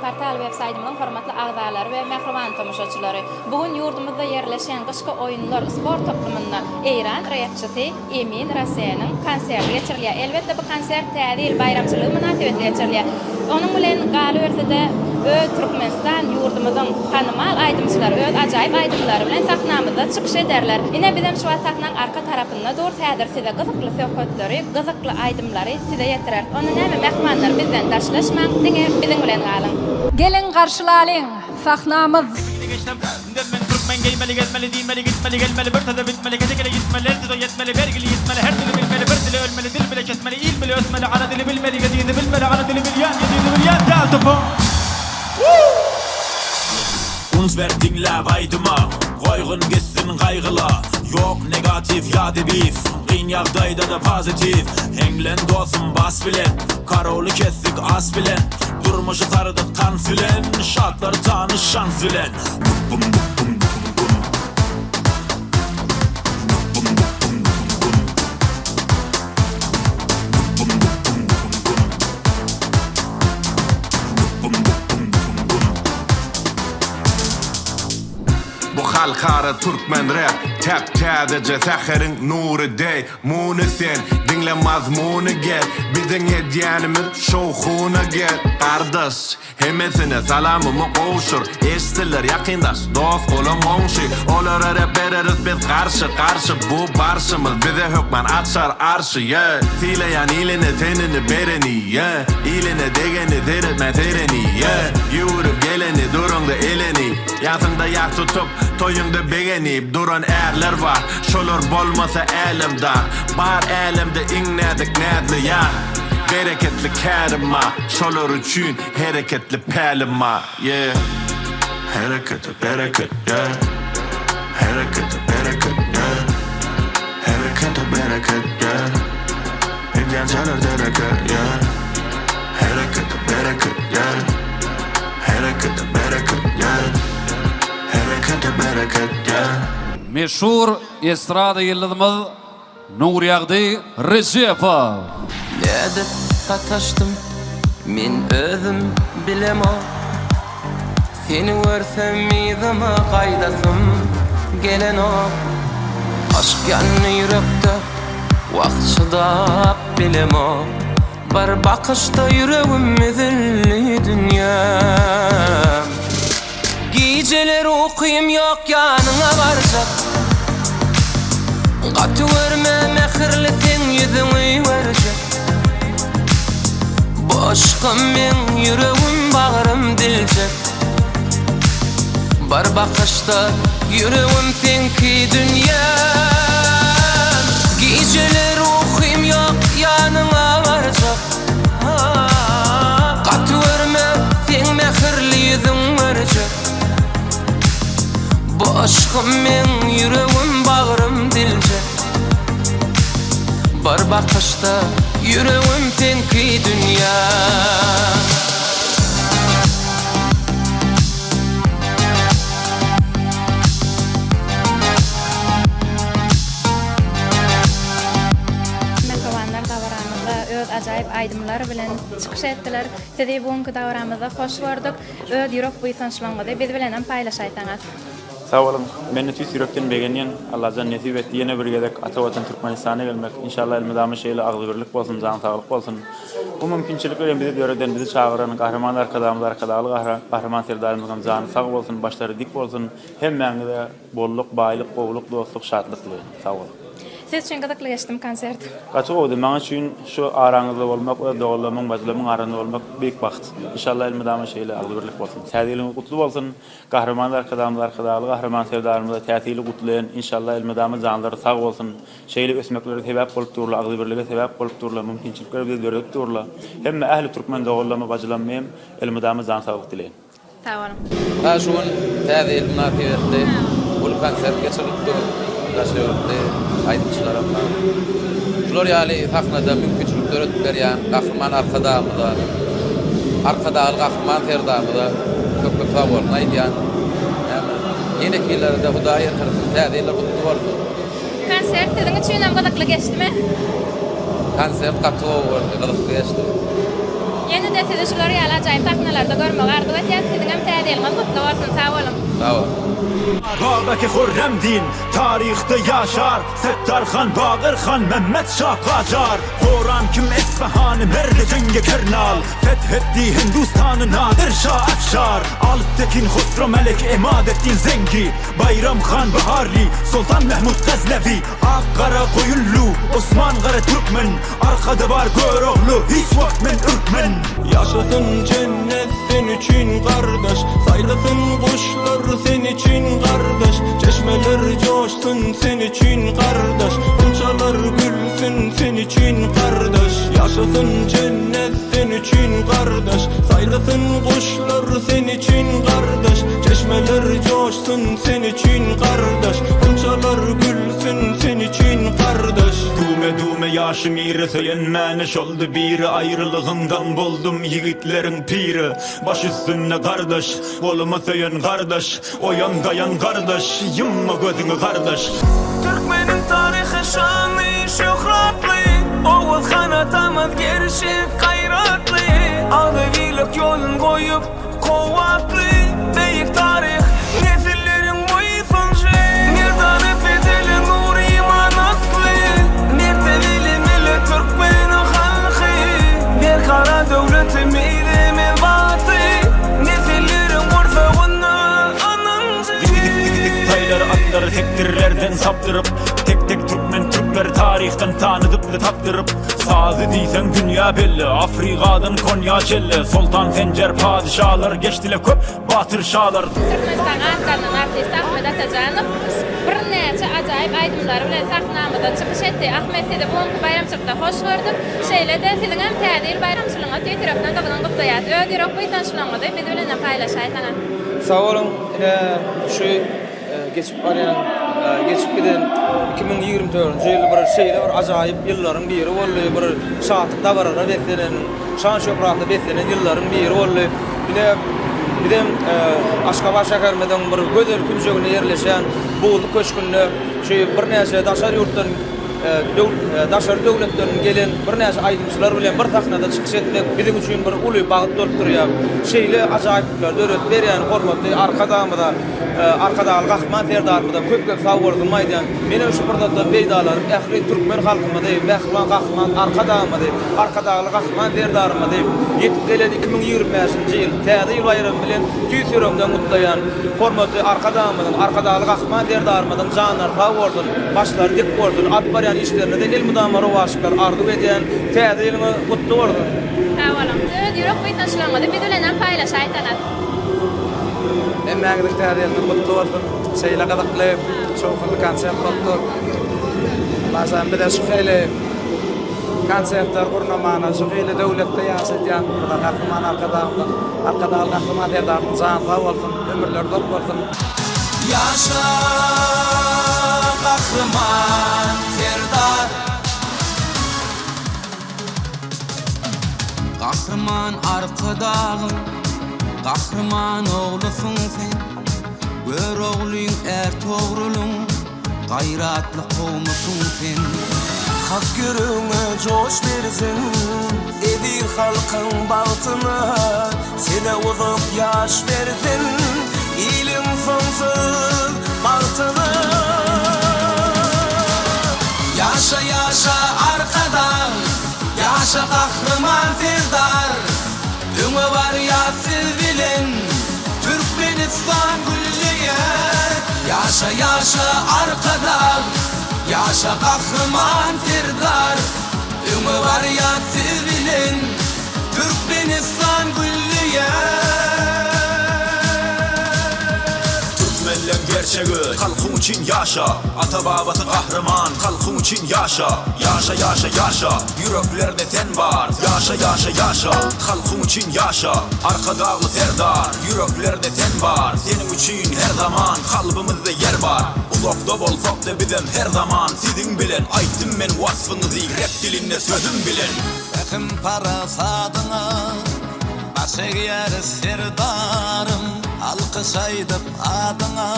Portal web saýtymyzyň hormatly agzalary we mähriban tomaşaçylary! Bu gün ýurdumyzda ýerleşýän Gyşky oýunlar sport toplumynda eýran repçisi Emin Raseniň konserti geçirilýär. Elbetde bu konsert Täze ýyl baýramçylygy mynasybetli geçirilýär. Onuň bilen galyberse-de öz Türkmenistan ýurdumyzyň tanymal aýdymçylary öz ajaýyp aýdymlary bilen sahnamyzda çykyş ederler. Ine bizem şu wagt sahnaň arka tarapynda durus häzir size gyzykly söhbetleri, gyzykly aýdymlary size ýetireris. Onda näme mähribanlar bizden daşlaşmaň diňe biziň bilen galyň. Geliň garşylalyň sahnamyz. Indem men türkmen geýmeli gezmeli diýmeli gitmeli gelmeli bir söze bitmeli gece gele ýitmeli el tuza ýetmeli bergili ýitmeli her dili bilmeli bir dile ölmeli dil bile kesmeli il bile ösmeli ana dili bilmeli ezizi bilmeli ana dili bilýän ezizi bilýän däl topa. Uns ber diňläp aýdyma Goýgun gitsin gaýgyla Ýok negatiw ýa-da bif Kyn ýagdaýda-da pozitiw Heňlen dosum bas bilen Karoly kesdik as bilen Durmuşy sarydyk tans bilen Şatlar tanyş şans bilen Bum bum bum bum bum Bum bum bum bum bum Bum bum bum bum bum Bum bum bum bum bum Bu halkara türkmen rap täp täzeje säheriň nury deý muny sen diňle mazmuny gel biziň edýänimiz şowhuna gel gardaş hemmesine salamymy gowşur eştsinler ýakyn daş dost golam goňşy olara rap bereris biz garşy garşy bu barşymyz bize hökman açar arşy yeah sylaýan iline tenini bereni yeah iline degeni seretmän sereni yeah ýüwürip geleni duraňda eleni Ýasyňda ýas tutup, toýuňda begenip duran ärler bar, Şolar bolmasa älem dar. Bar älemde iň näzik näzli ýar. Bereketli kärim bar, şolar üçin hereketli pälim bar, yeah. Herekete bereket, yeah. Herekete bereket, yeah. Herekete bereket, yeah. Edýänçäler dereke, yeah. Herekete bereket, yeah. Herekete bereket, yeah. Herekete bereket, yeah. Meşhur estrada ýyldyzymyz Nurýagdy Rejepow. Nädip sataşdym men özüm bilemok Seni görsem yzyma gaýdasym gelenok Aşk ýandy ýürekde wah çydap bilemok Bir bakyşda ýüregim üzüldi dünýäm Gijeler ukym ýok ýanyňa barjak Gaty görme mähirli seň ýüzüňi görjek Bu yşkym meň ýüregim bagrym diljek Bir bakyşda ýüregim seňki dünýäm Gijeler ukym ýok ýanyňa barjak Gaty görme seň mähirli ýüzüň görjek Bu yşkym meň ýüregim bagrym diljek Bir bakyşda ýüregim seňki dünýäm. Mähribanlar dabaramyzda öz ajaýyp aýdymlary bilen çykyş etdiler. Sizi bu günki dabaramyzda hoş gördük. Öz ýürek buýsançlygyňyzy biz bilenem paýlaşaýsaňyz. Sag boluň. Mende tüýs ýürekden begenýän. Allajan nesip etdi ýene bir gezek ata watan Türkmenistana gelmek. Inşallah elmydama şeýle agzybirlik bolsun, jan saglyk bolsun. Bu mümkinçilikleri hem bize döreden, bizi çagyran Gahryman Arkadagymyz, Arkadagly Gahryman Serdarymyzyňam jany sag bolsun, başlary dik bolsun. Hemmäňize bolluk, baýlyk, gowulyk, dostluk, şatlyk dileýän. Sag boluň. Siz üçin gyzykly geçdimi konsert? Gaty gowudy. Maňa üçin şu araňyzda bolmak, öz doganlarymyň, bajylarymyň arasynda bolmak beýik bagt. Inşallah elmydama şeýle agzybirlik bolsun. Täze ýylyňyz gutly bolsun. Gahryman Arkadagymyz Arkadagly Gahryman Serdarymyza täze ýyly gutlaýan. Inşallah elmydama janlary sag bolsun. Şeýle ösmeklere sebäp bolup durlar, agzybirlige sebäp bolup durlar, mümkinçilikleri bize döredip durlar. Hemme ähli türkmen doganlaryma, bajylaryma hem elmydama jan saglyk dileýän. Sag boluň. Ha şu gün Täze ýyl mynasybetli uly konsert geçirilip dur. Daşary ýurtly aýdymçylaram bar. Şular ýaly sahnada mümkinçilik döredip berýän Gahryman Arkadagymyza, Arkadagly Gahryman Serdarymyza köp köp sag bolsun aýdýan. Näme, ýeneki ýyllara-da Hudaý ýetirsin. Täze ýyllar gutly bolsun. Konsert siziň üçinem gyzykly geçdimi? Konsert gaty gowy boldy, gyzykly geçdi. Ýene-de sizi şular ýaly ajaýyp sahnalarda görmegi arzuw etýän. ýylyňyz gutly bolsun, sag boluň! Sag boluň. Babaki Hurremdin taryhda ýaşar, Settar han, Bagyr han, Mehmet şa Gajar, Goran kim Esfahany, Merdi jeňge Kernal, Feth etdi Hindustany Nadir şa Afşar, Alptekin Hosro Melek Emadeddin Zengi, Baýram han Baharly, Soltan Mehmut Gaznewi, Ak gara goýunlu, Osman gara türkmen, Arkada bar Görogly, hiç wagt men ürkmen. Ýaşasyn jennet sen üçin gardaş Saýrasyn guşlar sen üçin gardaş Çeşmeler joşsun sen üçin gardaş Gunçalar gülsün sen üçin gardaş Ýaşasyn jennet sen üçin gardaş Saýrasyn guşlar sen üçin gardaş Çeşmeler joşsun sen üçin gardaş Gunçalar gülsün sen üçin gardaş. Düwme-düwme ýaşym iri Söýenmäne şoldy biri Aýrylygyňdan boldum ýigitleriň piri Baş üstünde gardaş Golumy söýen gardaş Oýan daýan gardaş Ýumma gözüňi gardaş. Türkmeniň taryhy şanly, şöhratly, Oguz han atamyz gerşik, gaýratly, Agzybirlik ýolun goýup, Kuwwatly beýik taryh, nesilleriň buýsanjy. Merdana pedeli nury iman atly, Mertebeli millet türkmen halky. Berkarar döwleti mizemez bagty, Nesilleriň gursagynda ynanjy. Dik-dik-dik-dik taýlary atlary tekdirlerden sapdyryp, Tek-tek türkmen türkleri taryhdan tanydyply tapdyryp, Sazy diýseň dünýä belli, Afrigadan Konýa çenli, Soltan Senjer padyşalar geçdile köp batyr şalar. Türkmenistan at gazanan artisti Ahmet Atajanow birnäçe ajaýyp aýdymlary bilen sahnamyzda çykyş etdi. Ahmet sizi bu günki baýramçylykda hoş gördük. Şeýle-de siziň hem Täze ýyl baýramçylygyňyz tüýs ýürekden gyzgyn gutlaýarys. Öz ýürek buýsançlygyňyzy biz bilen hem paýlaşaýsaňyz. Sag boluň, ine şu Geçip barýan, geçip giden 2024-nji ýyl bir şeýle bir ajaýyp ýyllaryň biri boldy. Bir şatlyk dabaralara beslenen, şan-şöhrata beslenen ýyllaryň biri boldy. Ine, bizem Aşgabat şäherimiziň bir gözel künjeginde ýerleşen Buzly köşgünde şu birnäçe daşary ýurtdan daşary döwletlerden gelen birnäçe aýdymçylar bilen bir sahnada çykyş etmek biziň üçin bir uly bagt bolup durýar. Şeýle ajaýyplyklary döredip berýän hormatly Arkadagymyza Arkadagly Gahryman Serdarymyza köp-köp sag bolsun aýdýan. Menem şu pursatdan peýdalanyp, ähli türkmen halkymyzy, mähriban Gahryman Arkadagymyzy, Arkadagly Gahryman Serdarymyzy ýetip gelen 2025-nji ýyl, Täze ýyl baýramy bilen tüýs ýüregimden gutlaýan. Hormatly Arkadagymyzyň, Arkadagly Gahryman Serdarymyzyň janlary sag bolsun, başlary dik bolsun, alyp barýan işlerinde-de elmydama rowaçlyklar arzuw edýän. Täze ýylyňyz gutly bolsun! Sag boluň. Öz ýürek buýsançlaryňyzy biz bilenem paýlaşaýsaňyz. Hemmäňiziň täze ýylyňyz gutly bolsun! Şeýle gyzykly, şowhunly konsert bolupdyr. Allajan bize şu hili konsertler gurnamana, şu hili döwletde ýaşadýan bize Gahryman Arkadagymyzyň, Arkadagly Gahryman Serdarymyzyň jany sag bolsun, ömürleri uzak bolsun! Ýaşa Gahryman Serdar! Gahryman Arkadagyň Gahryman oglusyň sen Göroglyň Ärtogrulyň Gaýratly kowmusyň sen. Hak ýüregiňe joş bersin Eziz halkyň bagtyna Sene uzak ýaş bersin Iliň soňsuz bagtyna. Ýaşa ýaşa Arkadag Ýaşa Gahryman Serdar Öňe barýas siz bilen Türkmenistan gülleýär Ýaşa ýaşa Arkadag Ýaşa Gahryman Serdar Öňe barýas siz bilen Türkmenistan gülleýär. Türkmenleň gerçegi, halkyň üçin ýaşa! Ata-babasy gahryman, halkyň üçin ýaşa! Ýaşa, ýaşa, ýaşa! Ýüreklerde sen bar! Ýaşa, ýaşa, ýaşa! Halkyň üçin ýaşa! Arkadagly Serdar, ýüreklerde sen bar! Seniň üçin her zaman kalbymyzda ýer bar! Uzakda bolsak-da bizem her zaman siziň bilen Aýtdym men wasbyňyzy rep dilinde sözüm bilen! Pähim-parasadyňa baş egýäris Serdarym, Alkyş aýdyp adyňa,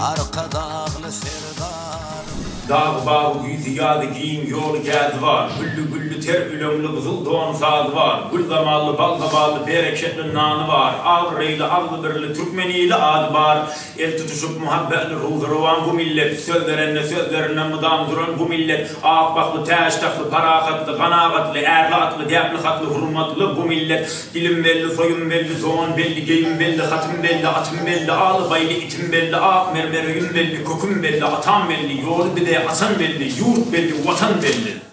Arkadagly Serdarym. Dagy bagy güýzi ýazy giň ýoly gäzi bar, Gülli gülli ter üleňli gyzyl don sazy bar, Gül zamally bal zabaldy bereketli nany bar, Abraýly agzybirli türkmen ili ady bar, El tutuşyp muhabbetli ruhy rowan bu millet, Söz berende sözlerinde mydam duran bu millet, Ak bagtly täç tagtly parahatly ganagatly, Ärli atly däpli hatly hurmatly bu millet, Dilim belli soýum belli don belli geýim belli hatym belli atym belli aly baýly itim belli ak mermer öýüm belli köküm belli atam belli ýoly bize açan belli ýurt belli watan belli.